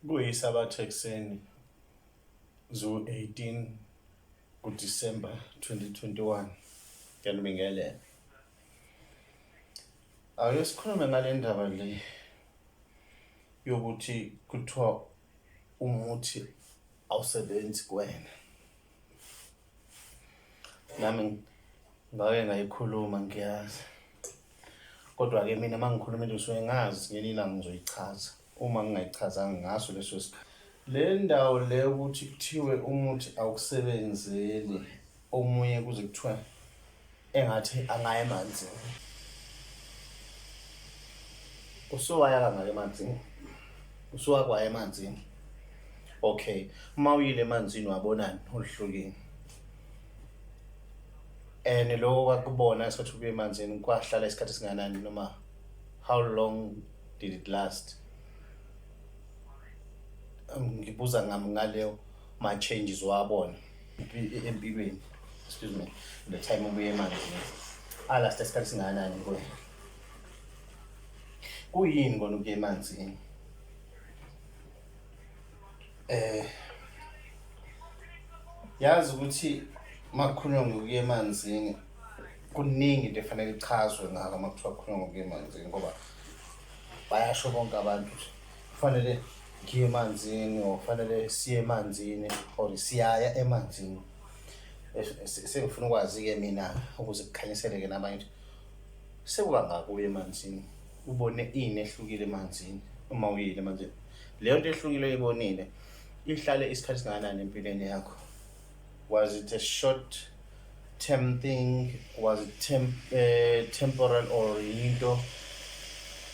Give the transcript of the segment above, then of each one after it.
KuyiSabatha ekuseni ziwu-18 kuDisemba 2021. Ngiyanibingelela. Ake sikhulume ngale ndaba le yokuthi kuthiwa umuthi awusebenzi kuwena. Nami ngake ngayikhuluma ngiyazi. Kodwa-ke mina uma ngikhuluma into ngisuke ngazi ngelinye ilanga ngizoyichaza uma ngingayichazanga ngaso leso sikhathi. Le ndawo le ukuthi kuthiwe umuthi awukusebenzeli omunye kuze kuthiwe engathi angaya emanzini. Usuwaya kangaka emanzini? Usuwakwaya emanzini? Okay, uma uyile emanzini wabonani oluhlukile? And lokho kwakubona ngesikhathi ubuya emanzini kwahlala isikhathi esingakanani noma how long did it last? Ngibuza ngami ngaleyo ma-changes wabona empilweni, excuse me, the time ubuye emanzini alast isikhathi esingakanani kuwena? Kuyini kona ukuya emanzini? Eh yazi ukuthi makukhulunywa ngokuya emanzini kuningi into efanele ichazwe ngako uma kuthiwa kukhulunywa ngokuya emanzini ngoba bayasho bonke abantu ukuthi kufanele ngiye emanzini or kufanele siye emanzini or siyaya emanzini. Sengifuna ukwazi-ke mina ukuze kukhanyiseleke nabanye ukuthi sekukangaka uye emanzini ubone ini ehlukile emanzini uma uyile emanzini leyo nto ehlukile oyibonile ihlale isikhathi singakanani empilweni yakho was it a short term thing was it temporal or yinto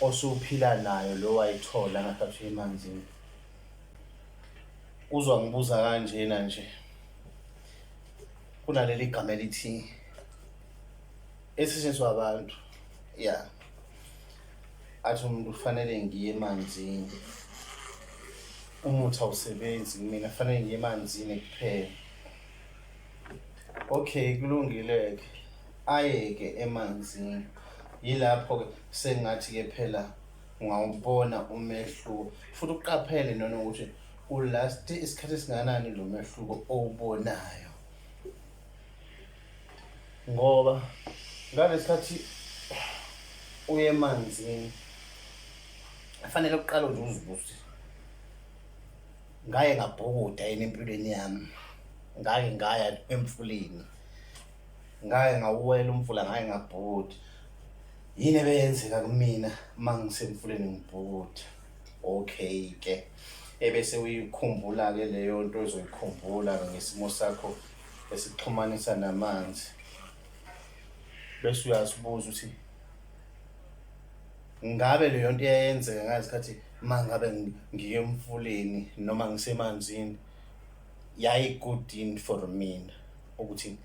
osuphila nayo lo wayithola ngaphathi emanzini uzwa ngibuza kanjena nje kunaleli gama elithi esisetshenziswa abantu ya athi umuntu kufanele ngiye emanzini umuthi awusebenzi kumina kufanele ngiye emanzini kuphela okay kulungile-ke aye-ke emanzini yilapho-ke sengathi-ke phela ungawubona umehluko futhi uqaphele nanokuthi ulasti isikhathi esingakanani lo mehluko owubonayo ngoba ngalesikhathi uye emanzini fanele uqale nje uzibuze ngaye ngabhukuda yini empilweni yami ngake ngaya emfuleni ngake ngawuwela umfula ngake ngabhukuda yini ebeyenzeka kumina uma ngisemfuleni ngibhukuda okay ke ebese uyikhumbula-ke leyo nto ozoyikhumbula ngesimo sakho esikuxhumanisa namanzi bese uyazibuza ukuthi ngabe leyo nto iyayenzeka ngalesikhathi uma ngabe ngiye emfuleni noma ngisemanzini yayi-good in for mina ukuthi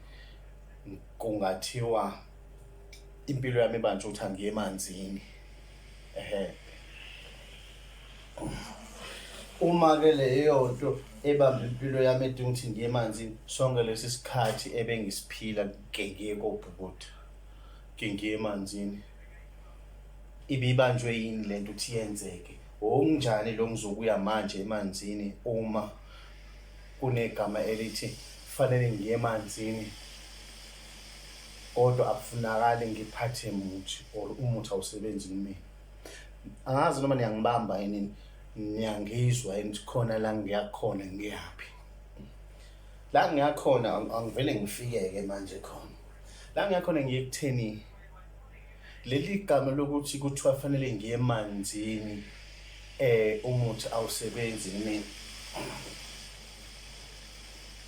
kungathiwa impilo yami ibanjwe ukuthi angiye emanzini ehe Uma-ke leyo nto ebamba impilo yami edinga ukuthi ngiye emanzini sonke lesi sikhathi ebengisiphila ke ngiye kobhukuda ke ngiye emanzini ibibanjwe yini le nto ukuthi yenzeke okunjani lo ngizokuya manje emanzini uma kunegama elithi fanele ngiye emanzini kodwa akufunakali ngiphathe muthi or umuthi awusebenzi kumina angazi noma niyangibamba yini niyangizwa yini khona la ngiyakhona ngiyaphi la ngiyakhona angivele ngifikeke manje khona la ngiyakhona ngiye kutheni leli gama lokuthi kuthiwa fanele ngiye emanzini eh umuthi awusebenzi kumina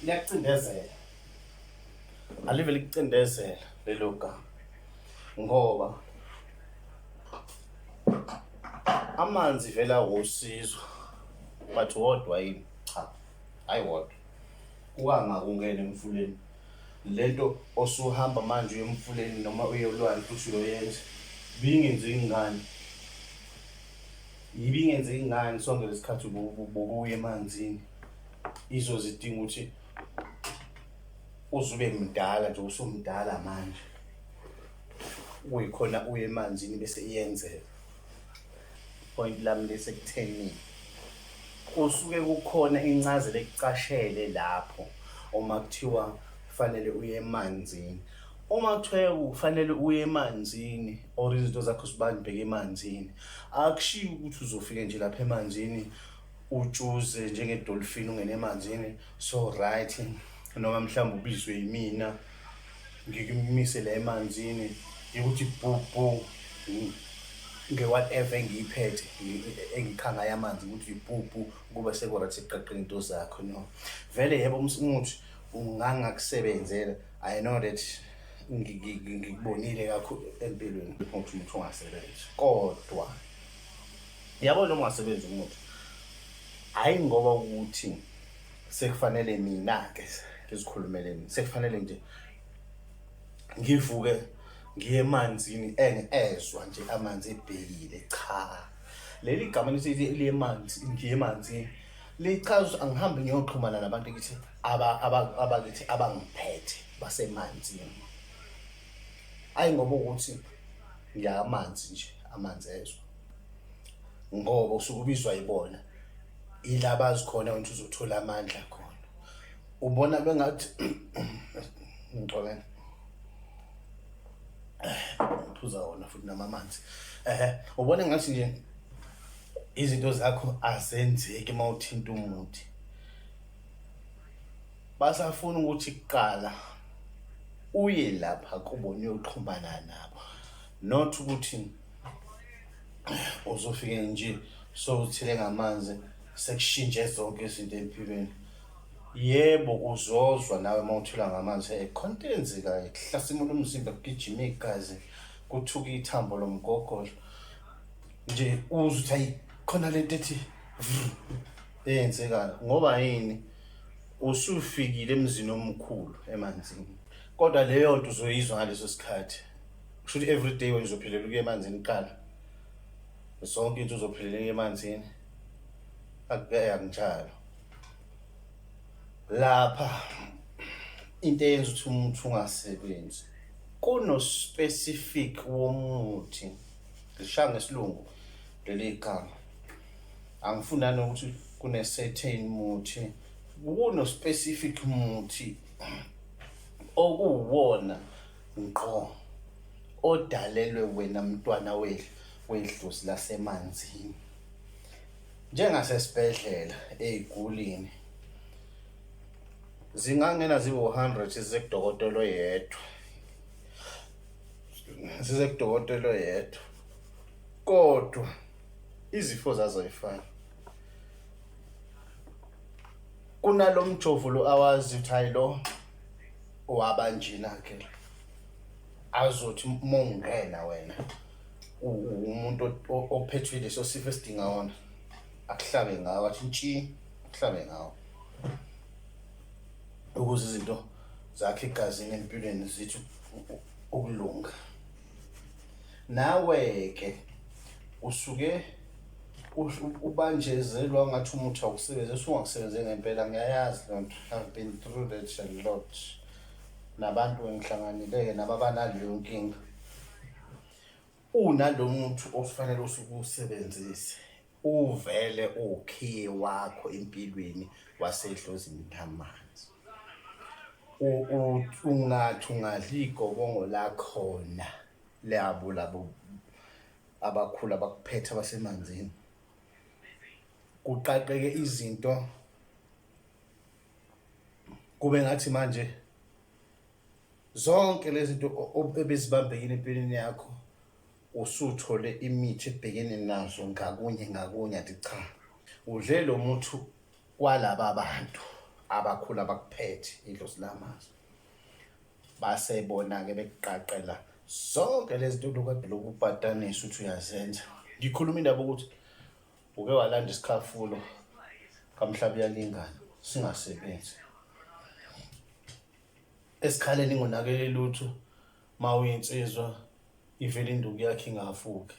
liyacindezela alive likucindezela lelo gama ngoba amanzi vele awusizo but wodwa yini cha hayi wodwa kukangaka ungene emfuleni lento osuhamba manje uye emfuleni noma uye olwandle futhi uyoyenza ibingenzeki ngani ibingenzeki ngani sonke lesikhathi bokuya emanzini izozidinga ukuthi uzube mdala nje usumdala manje kuyikhona uye emanzini bese iyenzeka point lami lesekutheni Kusuke kukhona incazelo ekucashele lapho uma kuthiwa kufanele uye emanzini. Uma kuthiwa kufanele uye emanzini or izinto zakho zibambeke emanzini, akushiwo ukuthi uzofike nje lapha emanzini utshuze njenge-dolphin ungene emanzini so right, noma mhlawumbe ubizwe yimina ngikumise la emanzini ngikuthi bhu bhu nge-whatever engiyiphethe engikha ngayo amanzi ukuthi bhu bhu kube seku-right sekuqaqeni into zakho. No, vele yebo umuthi ungangakusebenzela. I know that ngikubonile kakhulu empilweni ukuthi umuthi ungasebenzi, kodwa yabo noma ungasebenzi umuthi, hhayi ngoba ukuthi sekufanele mina-ke ngizikhulumele mina, sekufanele nje ngivuke ngiye emanzini ezwa nje amanzi ebhekile. Cha, leli gama lithi liye emanzi, ngiye emanzini lichaza ukuthi angihambe ngiyoxhumana nabantu kithi abakithi abangiphethe basemanzini. Ayi ngoba ukuthi ngiya amanzi nje, amanzi ezwa, ngoba usuke ubizwa yibona, ila bazi khona ukuthi uzothola amandla khona. Ubona bengathi ngixolele, phuza wona futhi nama amanzi. Ubona ngathi nje izinto zakho azenzeki uma uthinta umuthi. Basafuna ukuthi kuqala uye lapha kubona uyoxhumana nabo, not ukuthi uzofike nje sowuthile ngamanzi sekushintshe zonke izinto empilweni. Yebo, uzozwa nawe uma uthula ngamanzi khona into eyenzekayo, kuhlasimula umzimba, kugijima igazi, kuthuka ithambo lomgogodla nje, uzwe ukuthi hayi khona lento ethi eyenzekayo. Ngoba yini? Usufikile emzini omkhulu emanzini, kodwa leyo nto uzoyizwa ngaleso sikhathi. Kusho ukuthi everyday wena uzophilela ukuya emanzini kuqala, zonke into uzophilela ukuya emanzini. Akunjalo lapha. Into eyenza ukuthi umuthi ungasebenzi, kuno-specific womuthi, ngishaya ngesilungu leli gama, angifuni nanokuthi kune-certain muthi, kuno-specific muthi okuwuwona ngqo odalelwe wena mntwana wedlozi lasemanzini. Njengasesibhedlela ey'gulini zingangena zibe u-100 zize kudokotela oyedwa, zize kudokotela oyedwa, kodwa izifo zazo ayifani. Kunalo mjovo lo awazi ukuthi hayi lo owabanjena-ke, azothi uma ungena wena umuntu ophethwe leso sifo esidinga wona, akuhlabe ngawo, athi ntshi, akuhlabe ngawo ukuze izinto zakhe egazini empilweni zithi ukulunga. Nawe-ke usuke ubanjezelwa ngathi umuthi awukusebenzi, usungakusebenzi ngempela. Ngiyayazi loo nto, I've been through that a lot. Nabantu engihlanganile-ke nabo abanaleyo nkinga. Unalo muthi ofanele usuke uwusebenzise, uvele uwukhiye wakho empilweni wasedlozini lamanzi. Ungathi ungadla igobongo lakhona labo labo abakhulu abakuphethe abasemanzini, kuqaqeke izinto, kube ngathi manje zonke lezi zinto ebezibambekile empilweni yakho usuthole imithi ebhekene nazo ngakunye ngakunye. Athi cha, udle lo muthi walaba bantu abakhulu abakuphethe idlozi lamazi, basebona-ke bekuqaqela zonke lezi zinto lokade lokupatanisa ukuthi uyazenza. Ngikhuluma indaba ukuthi uke walanda isikhafulo kamhlaba uyalingana singasebenzi esikhaleni, ingonakele lutho. Ma uyinsizwa ivele induku yakhe ingafuki,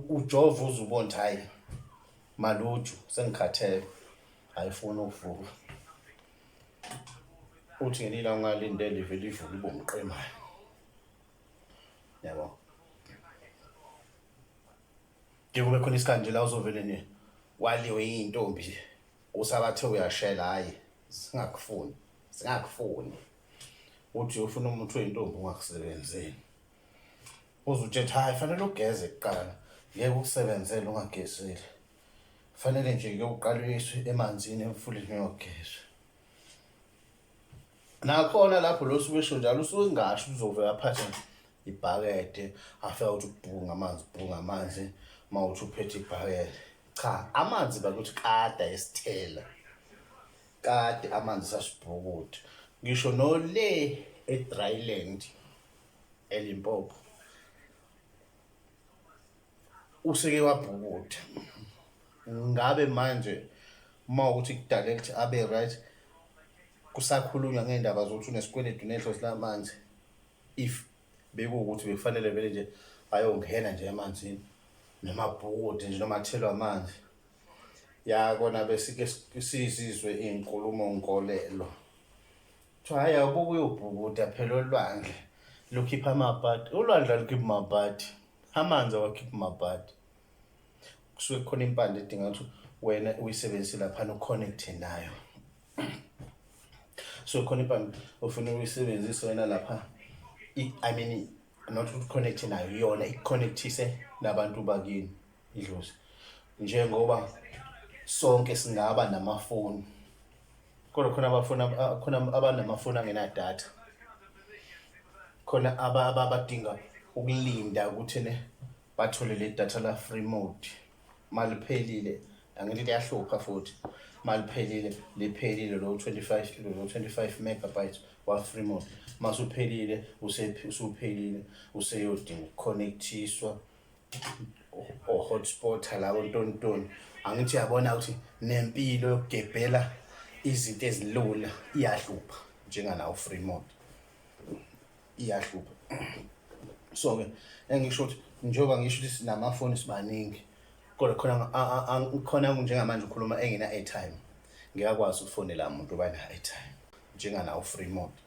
ujova uze ubone ukuthi hhayi maluju sengikhathele, ayifuni ukuvuka. Uthi ngelinye ilanga ungalindele ivele ivuke ibe umqemane, yabo. Ke kube khona isikhathi nje la uzovele nje Waliwe iy'ntombi usabathe uyashela hhayi singakufuni singakufuni uthi ufuna umuthi wey'ntombi ungakusebenzeli uze utshethe hhayi fanele ugeze kuqala ngeke ukusebenzele ungagezile fanele nje ke uqale uyiswe emanzini emfuleni uyogezwa nakhona lapho lo suke esho njalo usuke ngasho uzovela aphathe ibhakede afika ukuthi ukubhunga amanzi ubhunga amanzi uma uthi uphethe ibhakede cha amanzi bakuthi kade esithela kade amanzi sasibhukude ngisho nole edryland eLimpopo useke wabhukuda ngabe manje uma ukuthi kudalela ukuthi abe right kusakhulunywa ngendaba zokuthi unesikweletu nedlozi lamanzi if bekuwukuthi bekufanele vele nje ayongena nje emanzini noma abhukude nje noma athelwe amanzi ya kona besike sizizwe iy'nkulumo nkolelo Kuthiwa hhayi awubuke uyobhukuda phela olwandle lukhipha amabhadi. Ulwandle alukhiphi mabhadi, amanzi awakhiphi mabhadi. Kusuke kukhona impande edinga ukuthi wena uyisebenzise laphana uconnecte nayo. So khona impande ofuna ukuyisebenzisa wena lapha, I mean not ukuthi connect nayo, yona ikuconnectise nabantu bakini idlozi. Njengoba sonke singaba namafoni kodwa khona abafuna khona abanamafoni angenadatha khona abadinga ukulinda ukuthi ne bathole le data la free mode maliphelile angithi liyahlupha futhi maliphelile liphelile lo 25 lo 25 megabytes wa free mode masuphelile usuphelile useyodinga ukuconnectiswa o-hotspot labo ntontoni angithi uyabona ukuthi nempilo yokugebhela izinto ezilula iyahlupha njenganawo free mode iyahlupha so-ke engisho ukuthi njengoba ngisho ukuthi sinamafoni sibaningi kodwa khona khona njengamanje ukhuluma engena-airtime ngiyakwazi ukufonela muntu obana-airtime njenganawo free mode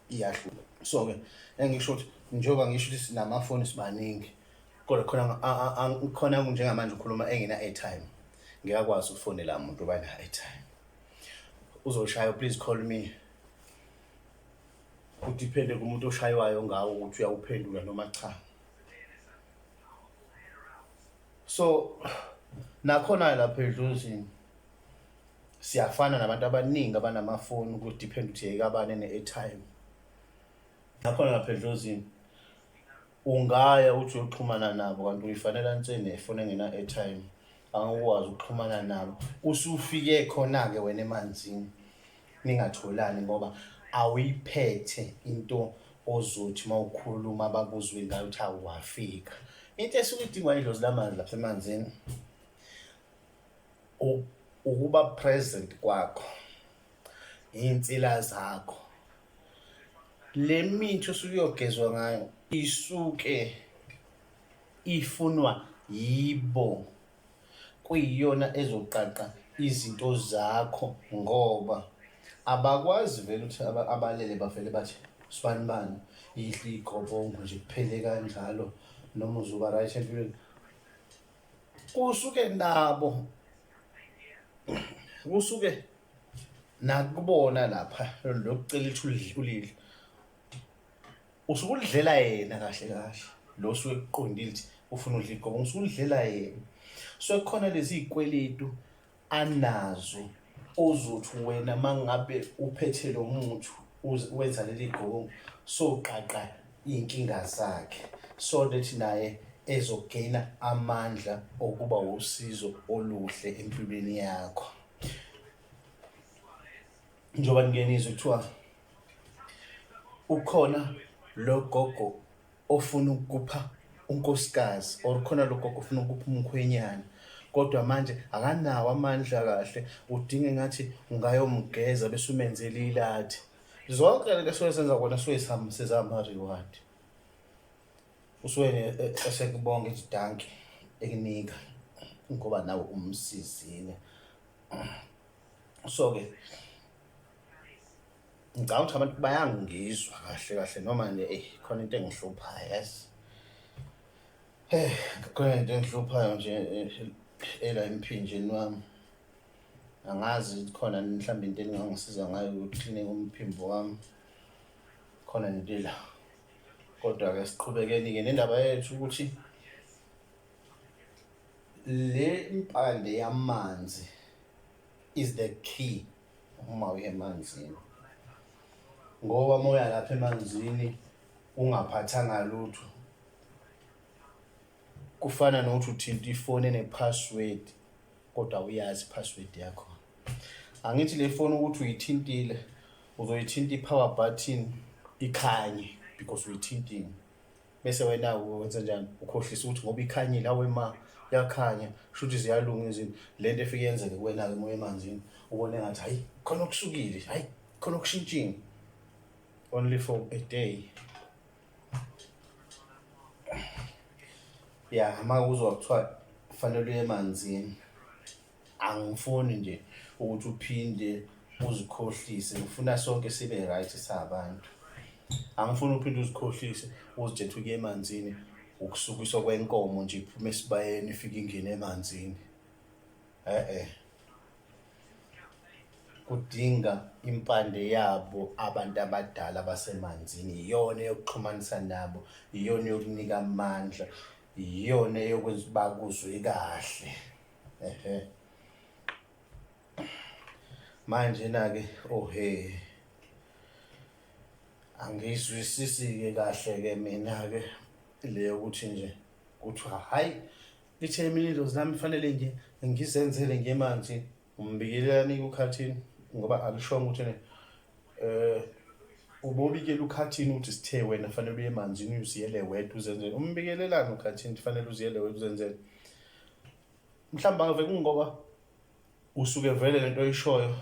iyahlupha so-ke engisho ukuthi njengoba ngisho ukuthi sinamafoni sibaningi kodwa khona khona njengamanje ukhuluma engena-airtime ngiyakwazi ukufonela muntu obana-airtime uzoshaya please call me kudiphende kumuntu oshaywayo ngawo ukuthi uyawuphendula noma cha so nakhona lapha edlozini siyafana nabantu abaningi abanamafoni kudiphenda ukuthi yekabani ene-airtime nakhona lapha edlozini ungaya uthi uyoxhumana nabo kanti uyifanela nseni nefoni engena-airtime angikwazi ukuxhumana nabo usufike khona-ke wena emanzini ningatholani ngoba awuyiphethe into ozothi uma ukhuluma bakuzwe ngayo ukuthi awuwafika into esuke idingwa idlozi lamanzi lapha emanzini ukuba present kwakho iy'nsila zakho le mithi osuke uyogezwa ngayo isuke ifunwa yibo kuyiyona ezoqaqa izinto zakho ngoba abakwazi vele ukuthi abalele bavele bathi sibanibani yidla igobongo nje kuphele kanjalo noma uzoba right empilweni kusuke nabo kusuke nakubona lapha lokucela ukuthi ulidle usuke ulidlela yena kahle kahle lo usuke kuqondile ukuthi ufuna udla igobongo usuke ulidlela yena so kukhona lezi zikweletu anazo ozothi wena mangabe uphethe lo muthi wenza leli gqomo soqaqa iy'nkinga zakhe so that naye ezogena amandla okuba usizo oluhle empilweni yakho njengoba ningenizwe kuthiwa ukhona lo gogo ofuna ukupha unkosikazi or khona lo gogo ofuna ukupha umkhwenyana kodwa manje akanawo amandla kahle udinga engathi ungayomgeza bese umenzela ilathi zonke lento esuke senza kona suke sizama-reward usuke esekubonga ethi danki ekunika ngoba nawe umsizile so-ke ngicabanga ukuthi abantu bayangizwa kahle kahle noma nje eyi khona into engihluphayo yes. Hey, khona into engihluphayo nje. ela emphinjeni wami. Angazi khona mhlawumbe into eningangisiza ngayo ukuklineka umphimbo wami khona nento la. Kodwa-ke siqhubekeni-ke nendaba yethu ukuthi le mpande yamanzi is the key uma uya emanzini, ngoba uma uya lapha emanzini ungaphathanga lutho kufana nokuthi uthinta ifoni ene-password kodwa uyazi i-password yakho. Angithi le foni ukuthi uyithintile, uzoyithinta i-power button ikhanye because uyithintile, bese wena wenza njani? Ukhohlisa ukuthi ngoba ikhanyile, awe ma yakhanya, shuthi ziyalunga izinto. Le nto efike yenzeke kuwena-ke uma uya emanzini, ubone ngathi hayi khona okusukile, hayi khona okushintshile, only for a day. Ya, uma kuzwa kuthiwa kufanele uye emanzini, angifuni nje ukuthi uphinde uzikhohlise, ngifuna sonke sibe right sabantu. Angifuni uphinde uzikhohlise uzitshele ukuthi ukuya emanzini ukusukiswa kwenkomo nje iphume esibayeni ifike ingene emanzini. E-e, kudinga impande yabo abantu abadala abasemanzini, iyona eyokuxhumanisa nabo, iyona eyokunika amandla, iyona eyokwenza bakuzwe kahle. Ehhe, manje na-ke ohhe, angiyizwisisi-ke kahle-ke mina-ke le yokuthi nje kuthiwa hhayi lithe mina idlozi lami fanele nje ngizenzele nje manje. Umbikelelani ukhathini ngoba alishongo ukuthi ne eh ubobikela ukhathini ukuthi sithe wena fanele uye emanzini uziyele wedwa uzenzele. Umbikelelani ukhathini fanele uziyele wedwa uzenzele? Mhlawumbe ave kungoba usuke vele lento oyishoyo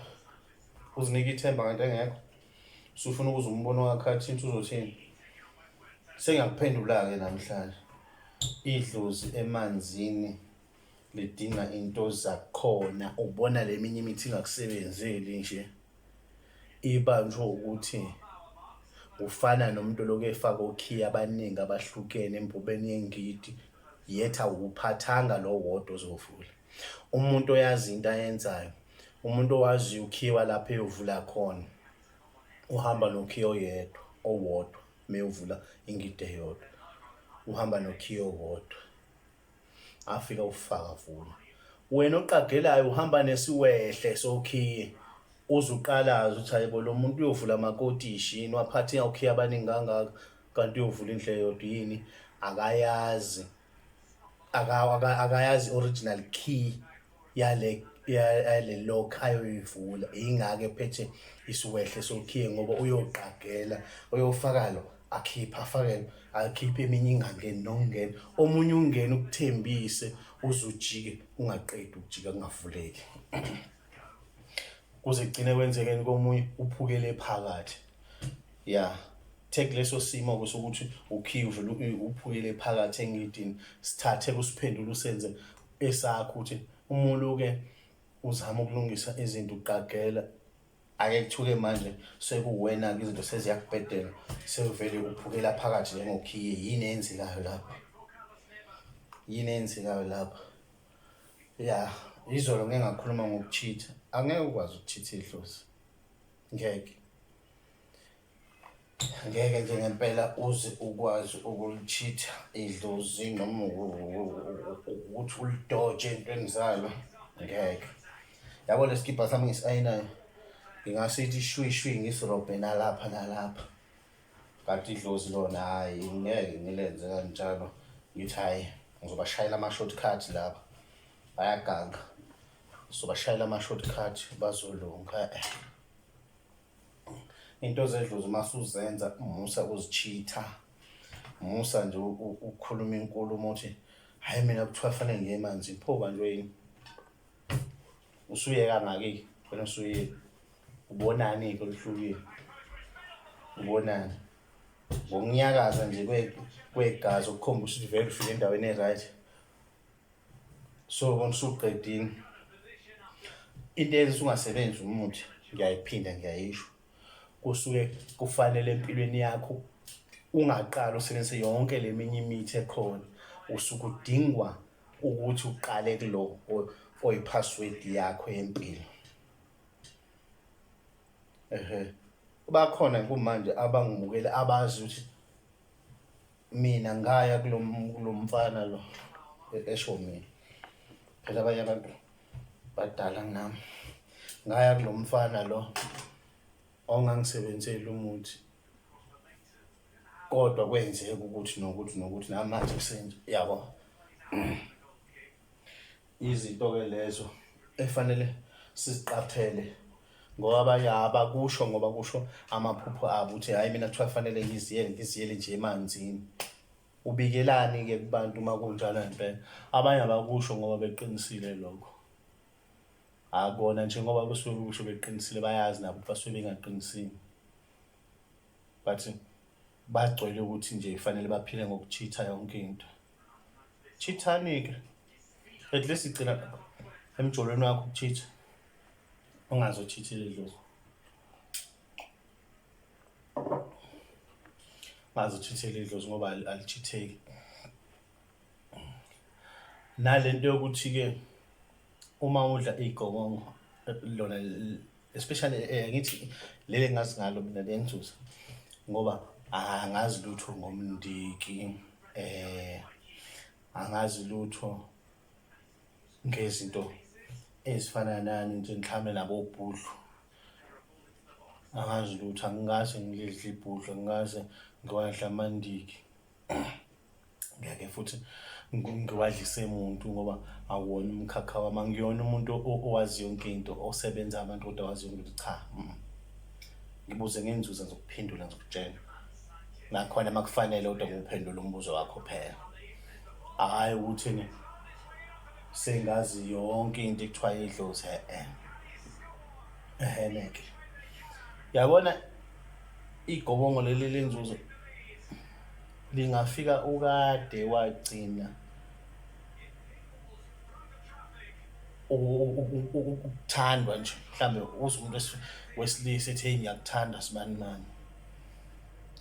uzinika ithemba ngento engekho, usufuna ukuza umbono wakhathini uzothini. Sengiyakuphendula-ke namhlanje, idlozi emanzini lidinga into zakhona. Ubona le minye imithi ingakusebenzeli nje, ibanjwe ukuthi ufana nomuntu lokhu efaka okhiye abaningi abahlukene embubeni yengidi, yet awuphathanga lo wodwa ozovula. Umuntu oyazi into ayenzayo, umuntu owaziyo ukhiwa lapho eyovula khona, uhamba nokhiye oyedwa owodwa. Meyovula ingidi eyodwa uhamba nokhiye owodwa, afika ufaka vula. Wena oqagelayo uhamba nesiwehle sokhiye, uze uqalaze ukuthi hayibo lo muntu uyovula amakotishi yini, waphatha okhiye abaningi kangaka kanti uyovula indlu eyodwa yini? Akayazi, akayazi original key yale lock ayoyivula, ingake ephethe isiwehle sokhiye ngoba uyoqagela uyofaka lo akhiphe afake akhiphe eminye ingangeni nokungena omunye ungena ukuthembise uze ujike ungaqedi ukujika kungavuleki kuze kugcine kwenzekeni komunye uphukele phakathi. Ya, take leso simo ke sokuthi ukhiye uvele uphukele phakathi engidini, sithathe kusiphendule usenze esakho ukuthi umuntu ke uzama ukulungisa izinto uqagela ake kuthuke manje sekuwena-ke izinto seziyakubhedela sekuvele uphukela phakathi njengokhiye. Yini eyenzekayo lapho? Yini eyenzekayo lapho? Ya, izolo ngeke ngakhuluma ngokuchitha, angeke ukwazi ukuchitha idlozi, ngeke ngeke nje ngempela uze ukwazi ukulichitha idlozi noma ukuthi ulidoje entweni zalo, ngeke. Yabo lesikibha sami ngisi-ayinayo ngingasithi shwi shwi ngisirobhe nalapha nalapha, kanti idlozi lona hhayi ngeke ngilenze kanjalo. Ngithi hhayi ngizobashayela ama-shortcut lapha, bayaganga, ngizobashayela ama-shortcut bazolunga. Into zedlozi uma usuzenza musa ukuzichitha, musa nje ukukhuluma inkulumo uthi hhayi mina kuthiwa fanele ngiye emanzini, pho banjwe yini? Usuye kangaki wena usuyile? Ubonani-ke oluhlukile? Ubonani? Ngokunyakaza nje kwegazi okukhomba ukuthi vele ufike endaweni e-right. So bona usuqedile. Into eyenza ungasebenzi umuthi, ngiyayiphinda ngiyayisho, kusuke kufanele empilweni yakho ungaqali usebenzise yonke le minye imithi ekhona, usuke udingwa ukuthi uqale kulo oyi-password yakho yempilo. Ehhe, bakhona kumanje abangibukele abazi ukuthi mina ngaya kulo kulo mfana lo esho mina. Phela abanye abantu badala kunami. Ngaya kulo mfana lo ongangisebenzeli umuthi kodwa kwenzeka ukuthi nokuthi nokuthi namanje kusenje yabo. Izinto-ke lezo efanele siziqaphele ngoba abanye abakusho ngoba kusho amaphupho abo ukuthi hhayi mina kuthiwa fanele ngiziyele ngiziyele nje emanzini. Ubikelani-ke kubantu uma kunjalo ngempela? Abanye abakusho ngoba beqinisile lokho. Akona nje ngoba basuke bekusho beqinisile bayazi nabo ukuthi basuke bengaqinisile. But bagcwele ukuthi nje kufanele baphile ngokuchitha yonke into. Chithani-ke. At least igcina emjolweni wakho ukuchitha. Ungaze uchithele idlozi. Ungaze uchithele idlozi ngoba alichitheki. Nalento yokuthi-ke uma udla igobongo lona especially ngithi leli engazi ngalo mina lenzuza ngoba angazi lutho ngomndiki angazi lutho ngezinto ezifana nani nje mhlawumbe nabobhudlu. Angazi lutho, angikaze ngilidle ibhudlu, angikaze ngiwadle amandiki. Ngeke futhi ngiwadlise muntu ngoba akuwona umkhakha wami, angiyona umuntu owazi yonke into, osebenza abantu kodwa wazi yonke into, cha. Ngibuze ngenzuza ngizokuphendula ngizokutshela. Nakhona uma kufanele kodwa ngiwuphendule umbuzo wakho phela. Hhayi ukuthi sengazi yonke into ekuthiwa idlozi e-e. Ehhe-ke. Yabona igobongo leli lenzuzo lingafika ukade wagcina ukuthandwa nje mhlambe uzwe umuntu wesilisa ethi hey ngiyakuthanda sibanibani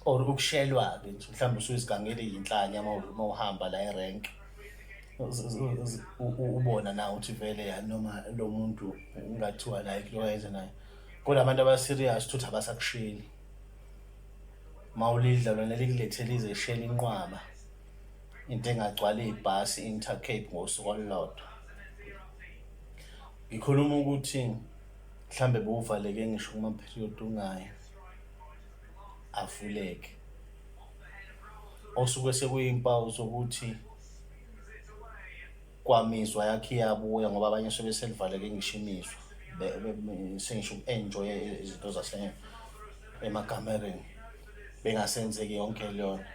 or ukushelwa-ke nje mhlawumbe usuyizigangela iy'nhlanya uma uhamba la erenki ubona na ukuthi vele ya noma lo muntu ungathiwa like lo wayenze naye kodwa abantu aba-serious thuthi abasakusheli uma ulidla lona likulethela izesheli inqwaba into engagcwala ibhasi i-Intercape ngosuku olulodwa. Ngikhuluma ukuthi mhlambe bowuvaleke ngisho kuma-period ungayi avuleke. Osuke sekuyimpawu zokuthi kwamizwa yakhe iyabuya ngoba abanye sobe selivaleke ngisho imizwa sengisho uku-enjoy-a izinto zase emakamereni bengasenzeki yonke leyo nto.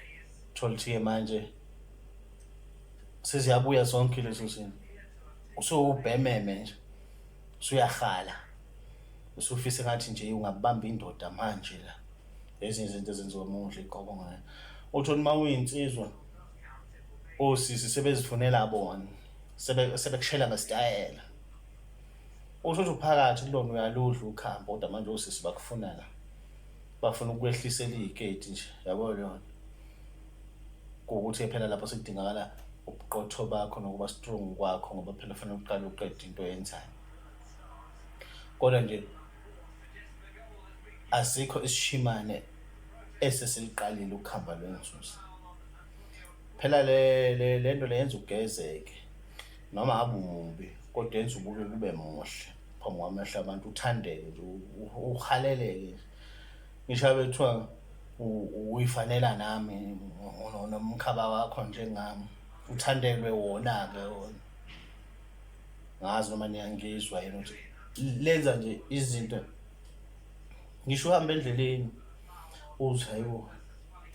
Uthole ukuthi-ke manje seziyabuya zonke lezo zinto, usuwubhememe nje, usuyahala, usufisa engathi nje ungabamba indoda manje la. Ezinye izinto ezenziwa uma udla igobongo. Uthole uma uyinsizwa osisi sebezifunela bona, sebekushela ngesitayela. Usho ukuthi uphakathi kulona uyaludla ukhamba kodwa manje osisi bakufuna la. Bafuna ukukwehlisela iy'keti nje, yabo leyo nto. Kuwukuthi phela lapho sekudingakala ubuqotho bakho nokuba strong kwakho ngoba phela kufanele uqale uqede into oyenzayo. Kodwa nje asikho isishimane esesiliqalile ukuhamba lwenzuza. Phela le le nto le yenza ugezeke noma ngabe umubi kodwa yenza ubuke kube muhle phambi kwamehlo abantu uthandeke nje uhaleleke nje. Ngisho ngabe kuthiwa uyifanela nami nomkhaba wakho njengami uthandelwe wona-ke wona. Ngazi noma niyangizwa yini ukuthi lenza nje izinto ngisho uhamba endleleni uthi hayibo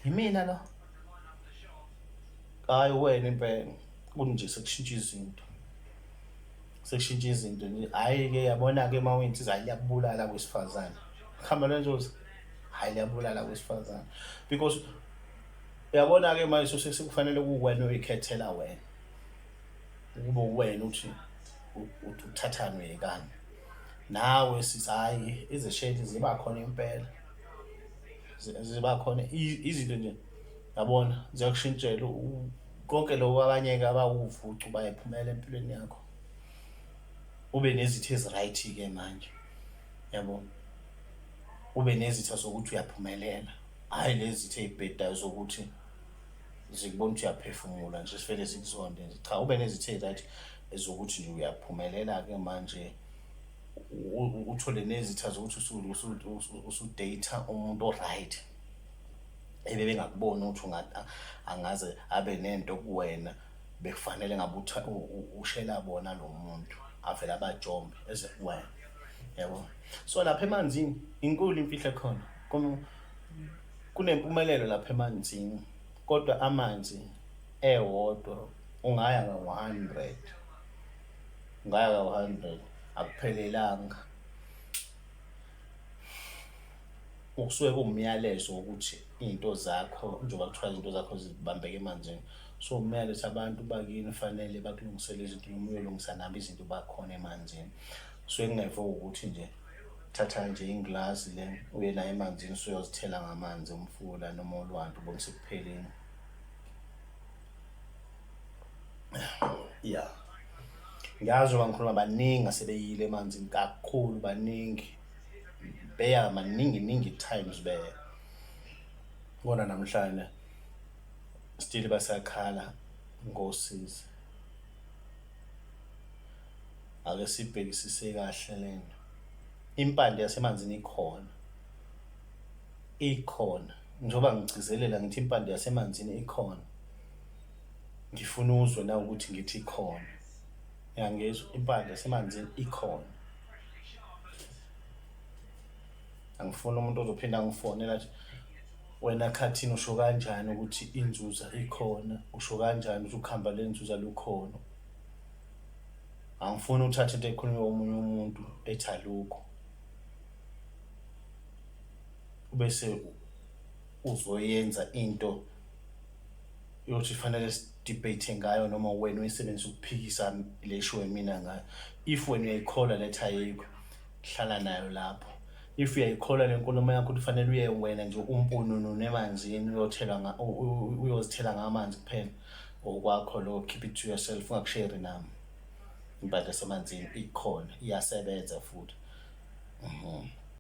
yimina lo. Hhayi wena impela kunje sekushintsha izinto. Sekushintsha izinto nje hhayi-ke yabona-ke uma uyinsizwa hhayi liyakubulala kwesifazane. Kuhamba lenzuzo hhayi liyabulala kwesifazane because uyabona-ke manje sekufanele kuwena oyikhethela wena. Kube uwena uthi uthathani uyekani. Nawe sisi hhayi izesheli ziba khona impela. Ziba khona izinto nje yabona ziyakushintshela Konke lokhu abanye-ke abawuvucu bayephumela empilweni yakho. Ube nezitha ezi-right-ke manje, yabo. Ube nezitha zokuthi uyaphumelela, hhayi lezi zitha ey'bhedayo zokuthi zikubona ukuthi uyaphefumula nje sivele zikuzonde nje. Cha, ube nezitha ey-right ezokuthi nje uyaphumelela-ke manje uthole nezitha zokuthi usu-date-a umuntu o-right ebebengakuboni ukuthi angaze abe nento kuwena bekufanele ngabe ushela bona lo muntu avele abajombe eze kuwena yabo. So lapha emanzini inkulu imfihlo ekhona, kunempumelelo lapha emanzini, kodwa amanzi ewodwa ungaya nga-100, ungaya ka-100 akuphelelanga. Kusuke kuwumyalezo wokuthi iy'nto zakho njengoba kuthiwa izinto zakho zibambeke emanzini, so umyalezo abantu bakini fanele bakulungisele izinto noma uyolungisa nabo izinto bakhona emanzini. Kusuke kungeve ukuthi nje thatha nje ingilazi le uye nayo emanzini usuyozithela ngamanzi omfula noma olwandle ubone sekuphelile. Ya, ngiyazi njengoba ngikhuluma baningi asebeyile emanzini kakhulu baningi beya maningi ningi times beya kona namhlanje still basakhala ngosizi. Ake sibhekisise kahle lento. Impande yasemanzini ikhona, ikhona njengoba ngigcizelela ngithi impande yasemanzini ikhona, ngifuna uzwe na ukuthi ngithi ikhona. Uyangizwa? Impande yasemanzini ikhona. Angifuni umuntu ozophinda angifonela athi wena Khathini usho kanjani ukuthi inzuza ikhona, usho kanjani ukuthi ukhamba lwenzuza lukhona. Angifuni uthathe into ekhulunywa omunye umuntu ethi alukho ubese uzoyenza into yokuthi fanele si-debate ngayo noma wena uyisebenzisa ukuphikisa le eshiwo yimina ngayo. If wena uyayikholwa lethi ayikho, hlala nayo lapho. If uyayikholwa le nkulumo yakho ukuthi fanele uye wena nje umpunununu emanzini uyothela uyozithela ngamanzi kuphela, okwakho lokho, keep it to yourself, ungakusheri nami. Impahla esemanzini ikhona, iyasebenza futhi.